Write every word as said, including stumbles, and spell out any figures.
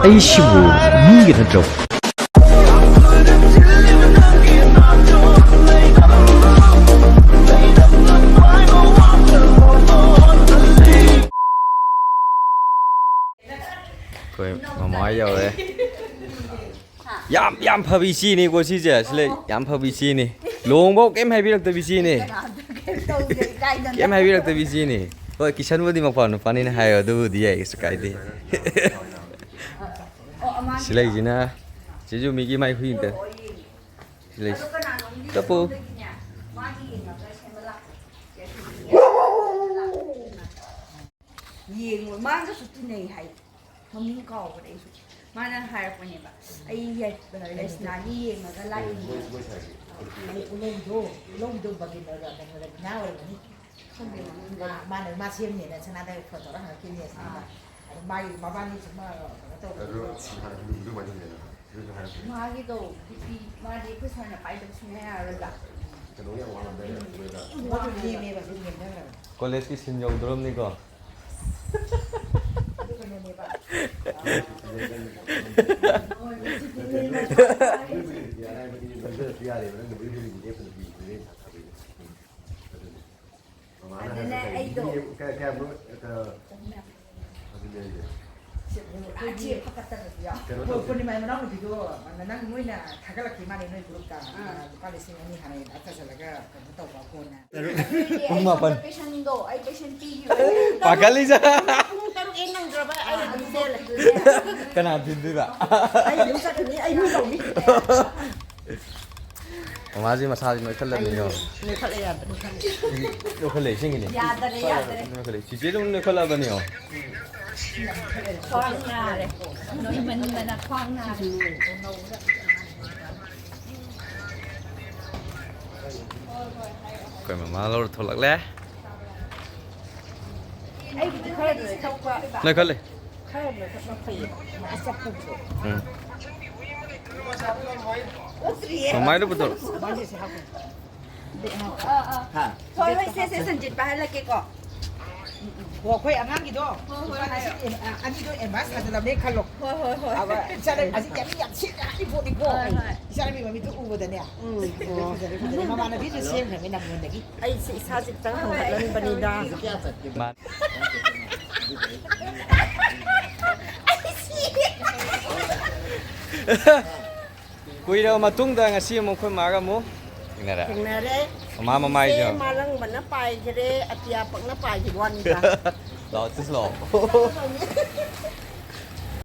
ꯑꯩꯁꯤꯕꯨ ꯃꯤꯒ ꯅꯠꯇ꯭ꯔꯣ? ꯑꯩꯈꯣꯏ ꯃꯃꯥ ꯌꯧꯔꯦ꯫ ꯌꯥꯝ, ꯌꯥꯝ ꯐꯕ ꯏꯆꯦꯅꯤꯀꯣ ꯁꯤꯁꯦ꯫ ꯁꯤ ꯂꯩ, ꯌꯥꯝ ꯐꯕ ꯏꯆꯦꯅꯤ꯫ ꯂꯨꯍꯣꯡꯕ ꯀꯩꯝ ꯍꯥꯏꯕꯤꯔꯛꯇꯕ ꯏꯆꯦꯅꯤ꯫ ꯀꯩꯝ ꯍꯥꯏꯕꯤꯔꯛꯇꯕ ꯏꯆꯦꯅꯤ꯫ ꯍꯣꯏ, ꯀꯤꯁꯟꯕꯨꯗꯤ ꯃꯄꯥ ꯅꯨꯄꯥꯅꯤꯅ ꯍꯥꯏꯌꯣ, ꯑꯗꯨꯕꯨꯗꯤ ꯌꯥꯏ, ꯀꯩꯁꯨ ꯀꯥꯏꯗꯦ꯫ ꯁꯤ ꯂꯩꯁꯤꯅ ꯆꯦꯖꯨꯃꯤꯒꯤ ꯃꯥꯏ ꯍꯨꯏ ꯑꯝꯇ꯫ ꯁꯤ ꯂꯩꯁꯤ꯫ ꯇꯞꯄꯨ꯫ ꯌꯦꯡꯉꯣ, ꯃꯥꯒꯁꯨ ꯇꯤꯟꯅꯩ ꯍꯥꯏ꯫ ꯃꯃꯤꯡ ꯀꯥꯎꯈ꯭ꯔꯦ ꯑꯩꯁꯨ꯫ ꯃꯥꯅ ꯍꯥꯏꯔꯛꯄꯅꯦꯕ, "ꯑꯩ ꯌꯥꯏ-, ꯔꯦꯁꯅꯥꯒꯤ ꯌꯦꯡꯉꯒ ꯂꯥꯛꯏꯅꯦ꯫" ꯃꯣꯏ, ꯃꯣꯏ ꯁꯥꯏꯒꯤ꯫ ꯑꯩ ꯎꯂꯧꯗꯣ, ꯎꯂꯧꯗꯣ ꯕꯕꯤꯟꯗ꯭ꯔꯒ ꯀꯩꯅꯣ ꯔꯕꯤꯅꯥ ꯑꯣꯏꯔꯝꯒꯅꯤ꯫ ꯈꯪꯗꯦ, ꯃꯃꯤꯡꯗꯣ꯫ ꯃꯥ-, ꯃꯥꯅ ꯃꯥ ꯁꯦꯝꯅꯦꯅ ꯁꯅꯥꯗ ꯐꯣꯟ ꯇꯧꯔ ꯍꯪꯉꯛꯈꯤꯕꯅꯦ ꯁꯅꯥꯗ꯫ ꯑꯥ꯫ ꯑꯗꯨ ꯃꯥꯒꯤ ꯃꯕꯥꯅꯤ ꯁꯨꯝ, ꯑ, ꯀꯩꯅꯣ ꯇꯧꯕꯗꯣ꯫ ꯑꯗꯨ ꯍꯥꯟꯅ ꯃꯤꯡꯗꯣ ꯀꯃꯥꯏꯅ ꯇꯧꯒꯦ? ꯑꯗꯨꯁꯨ ꯍꯥꯏꯔꯛꯀꯦ꯫ ꯃꯥꯒꯤꯗꯣ ꯕꯤ ꯄꯤ, ꯃꯥꯗꯤ ꯑꯩꯈꯣꯏ ꯁꯥꯔꯅ ꯄꯥꯏꯗꯕ ꯁꯨꯡꯌꯥ ꯌꯥꯔꯔꯣꯏꯕ꯫ ꯀꯩꯅꯣ ꯌꯥꯝ ꯋꯥꯡꯉꯝꯗꯥꯏꯅꯦ, ꯅꯣꯏꯗ꯫ ꯃꯥꯗꯣ ꯅꯦꯝꯃꯦꯕ, ꯑꯗꯨ ꯅꯦꯝꯊꯈ꯭ꯔꯕꯅꯦ꯫ ꯀꯣꯂꯦꯖꯀꯤ ꯁꯤꯟ ꯌꯧꯗꯣꯔꯝꯅꯤꯀꯣ꯫ ꯑꯗꯨ ꯀꯩꯅꯣꯅꯦꯕ꯫ ꯄꯨꯔꯅꯤꯃꯥꯒꯤ ꯃꯅꯥꯎꯅꯨꯄꯤꯗꯣ, ꯅꯪ ꯅꯣꯏꯅ ꯊꯥꯒꯠꯂꯛꯈꯤ ꯃꯥꯜꯂꯦ ꯅꯣꯏ ꯒ꯭ꯔꯨꯞꯇ, ꯑꯥ꯫ ꯂꯨꯄꯥ ꯂꯤꯁꯤꯡ ꯑꯅꯤ ꯍꯥꯟꯅ invite ꯇꯧꯁꯜꯂꯒ ꯀꯩꯅꯣ ꯇꯧꯕ ꯀꯣꯟꯅ꯫ ꯄꯨꯡ ꯃꯥꯄꯟ꯫ ꯄꯦꯁꯟꯗꯣ ꯑꯩ ꯄꯦꯁꯟ ꯄꯤꯈꯤꯕ꯫ ꯄꯥꯈꯠꯂꯤꯁꯦ꯫ ꯄꯨꯡ ꯇꯔꯨꯛ ꯍꯦꯛ ꯅꯪꯗ꯭ꯔꯕ ꯑꯩ ꯑꯗꯨꯝ ꯆꯦꯜꯂꯦ꯫ ꯀꯅꯥ ꯊꯤꯟꯗꯣꯏꯕ? ꯑꯩ ꯑꯗꯨꯝ ꯆꯠꯈꯤꯅꯤ, ꯑꯩ ꯃꯤ ꯀꯧꯅꯤ꯫ ꯃꯃꯥꯁꯤ ꯃꯁꯥꯁꯤ ꯅꯣꯏꯈꯠꯂꯕꯅꯤꯅ꯫ ꯅꯣꯏꯈꯠꯂꯦ ꯌꯥꯗ꯭ꯔꯦ꯫ ꯅꯣꯏꯈꯠꯂꯦ, ꯏꯁꯤꯡꯒꯤꯅꯤ꯫ ꯌꯥꯗꯔꯦ, ꯌꯥꯗꯔꯦ꯫ ꯅꯣꯏꯈꯠꯂꯦ꯫ ꯆꯤꯆꯦ ꯑꯗꯨꯝ ꯅꯣꯏꯈꯠꯂꯕꯅꯤꯉꯣ꯫ ꯈ꯭ꯋꯥꯡ ꯅꯥꯔꯦ꯫ ꯅꯣꯏꯃꯟꯗꯅ ꯈ꯭ꯋꯥꯡ ꯅꯥꯔꯦ꯫ ꯑꯩꯈꯣꯏ ꯃꯃꯥ ꯂꯧꯔ ꯊꯣꯛꯂꯛꯂꯦ꯫ ꯑꯩꯕꯨꯗꯤ ꯈꯔꯗꯤ ꯅꯣꯏꯈꯠꯄ꯫ ꯅꯣꯏꯈꯠꯂꯦ꯫ ꯈꯔ ꯅꯣꯏꯈꯠꯄ ꯐꯩꯌꯦ꯫ ꯆꯠꯄꯕꯨꯗꯤ꯫ ꯎꯝ꯫ ꯑꯣꯛꯇ꯭ꯔꯤꯌꯦ꯫ ꯃꯃꯥꯏꯗꯣ ꯄꯨꯊꯣꯔꯛꯑꯣ꯫ ꯃꯥꯒꯤꯁꯦ ꯍꯥꯞꯄꯣ꯫ ꯍꯥ? ꯍꯣꯏ, ꯍꯣꯏ, ꯁꯦ, ꯁꯦ, ꯁꯟꯖꯤꯠ ꯄꯥꯏꯍꯜꯂꯛꯀꯦꯀꯣ꯫ ꯍꯣ, ꯑꯩꯈꯣꯏ ꯑꯉꯥꯡꯒꯤꯗꯣ ꯍꯣꯏ, ꯍꯣꯏ, ꯂꯨꯄꯥ ꯍꯣꯏ꯫ ꯂꯤꯁꯤꯡ ꯑꯅꯤꯗꯣ ꯑꯦꯗꯚꯥꯟꯁ ꯊꯥꯖꯤꯜꯂꯕꯅꯦ ꯈꯜꯂꯣ꯫ ꯍꯣꯏ, ꯍꯣꯏ, ꯍꯣꯏ꯫ ꯑꯗꯨꯒ ꯏꯆꯥꯅ-, ꯑꯁꯤ ꯌꯥꯝ, ꯌꯥꯝ ꯁꯤꯠ ꯍꯥꯏꯔꯤ ꯄꯣꯠꯅꯤꯀꯣ꯫ ꯍꯣꯏ, ꯍꯣꯏ꯫ ꯏꯆꯥꯅꯨꯄꯤ ꯃꯃꯤꯠꯇꯣ ꯎꯕꯗꯅꯦ꯫ ꯎꯝ꯫ ꯐꯖꯔꯦ, ꯐꯖꯔꯦ, ꯐꯖꯔꯦ꯫ ꯃꯃꯥꯟꯅꯕꯤꯁꯨ ꯁꯦꯝꯈ꯭ꯔꯕꯅꯤ ꯅꯝꯕꯣꯟꯗꯒꯤ꯫ ꯑꯩꯁꯦ ꯏꯁꯥꯁꯦ ꯈꯤꯇꯪ ꯍꯣꯏ, ꯍꯣꯏ, ꯍꯣꯡꯒꯠꯍꯟꯕꯅꯤꯗ꯫ ꯍꯣꯏ꯫ ꯃꯥ-, ꯀꯨꯏꯔꯕ ꯃꯇꯨꯡꯗ ꯉꯁꯤ ꯑꯃꯨꯛ ꯑꯩꯈꯣꯏ ꯃꯥꯒ ꯑꯃꯨꯛ ꯊꯦꯡꯅꯔꯦ꯫ ꯊꯦꯡꯅꯔꯦ꯫ ꯃꯃꯥ ꯃꯃꯥꯏꯁꯦ ꯏꯆꯦ ꯌꯦꯡꯉꯣ꯫ ꯃꯥꯂꯪꯕꯅ ꯄꯥꯏꯈ꯭ꯔꯦ, ꯑꯇꯤꯌꯥ ꯄꯛꯅ ꯄꯥꯏꯈꯤꯕ ꯋꯥꯅꯤꯗ꯫ ꯂꯥꯛꯑꯣ, ꯆꯠꯁꯤ ꯂꯥꯛꯑꯣ꯫